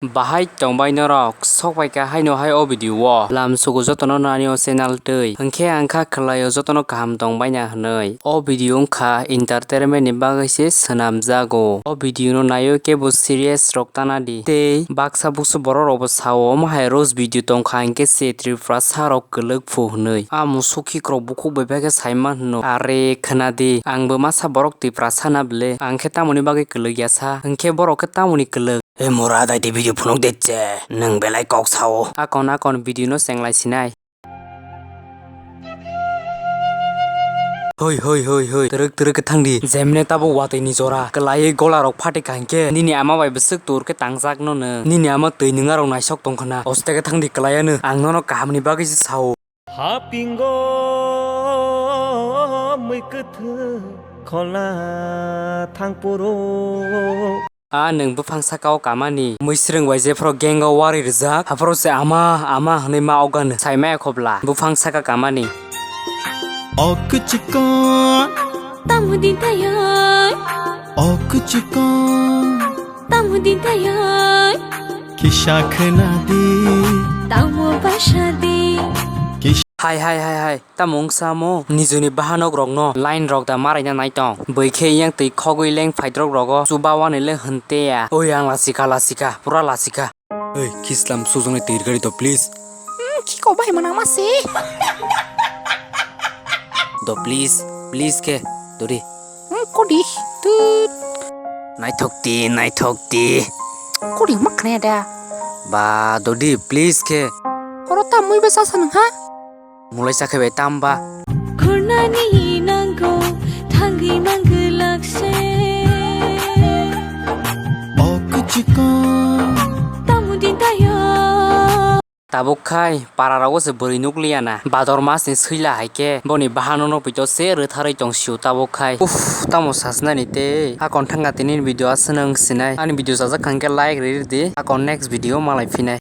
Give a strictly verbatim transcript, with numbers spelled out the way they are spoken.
Bahai tongbai norok, sok pai kha haino hai o video o. Lam sugo jotono nani o channel twi. Hwnkhe ang kha khlai o jotono kaham tongbai na hwnwi. O video wngkha entertainment ni bagwi se swnam jago. O video no naiwi kebo serious rok tana di. Tei baksa buksu borok rok bo sao omo hai roast video tong kha hinkhe se Tripura sa rok kwlwk phu hwnwi. A musuk khikrok bukhuk bai bai khe sai ma hwno. Are khwna di, ang bo masa borok Tripura sa na bwle. Ang khe tamoni bagwi kwlwk ya sa? Hwnkhe borok khe tamoni kwlwk? E mura dai di video phunuk de che, nwng belai kok sao. Akon akon video no chenglai sinai. Hoi hoi hoi hoi, twrwk twrwk khe thang di. Jemne tabuk watwi ni jora, kwlaiwi gola rok phatik kha hinkhe nini ama bai bwswk tur khe tangjak no nwng. Nini ama twi nwng arok naisok tong khna. Oste khe thang di kwlai ano, ang nono kaham ni bagwi se sao. Hapingo mui kwthwng khola thangphuru. A nwng buphang saka o kamani, mui swrwng bai jephru gang o wari rijak, haphuru se ama, ama hwnwi ma okgano, sai maya khobla, buphang saka kamani. O kwchikon. Tamo din tayoi. O kwchikon. Tamo din tayoi. Kisa khwna di. Tamo basa di. Hai hai hai hai. Tamo wngsa mo nijoni bahanok rokno line rok da maraina naitong. Bwikhe yang twi khogwi leng phaidrok rogo chuba wani le hwnteya. Oi ang lasika lasika pura lasika. Oi kislam sujoni twi gari do please. Hmm, kiko bai mana ma se. Do please, please khe dori. Hmm, kodi tut. Naithok ti, naithok ti. Kodi makne da. Ba dodi please khe. Oro ta mui besa sanang ha. Mulai sakhe bai tamba. Khurnani nango thangwi mangwlak se. O kwchikon. Tamo din tayo. Tabuk khai para rogo se bwrwi nukliya na. Bador mas ni swila hai khe boni bahano no pito se rwtharwi tong sio tabuk khai. Uff, tamo sasnani tei. Akon thangka tini video aswk nang sinai. Ani video sajak kha hwnkhe like riri di. Akon next video malai phinai.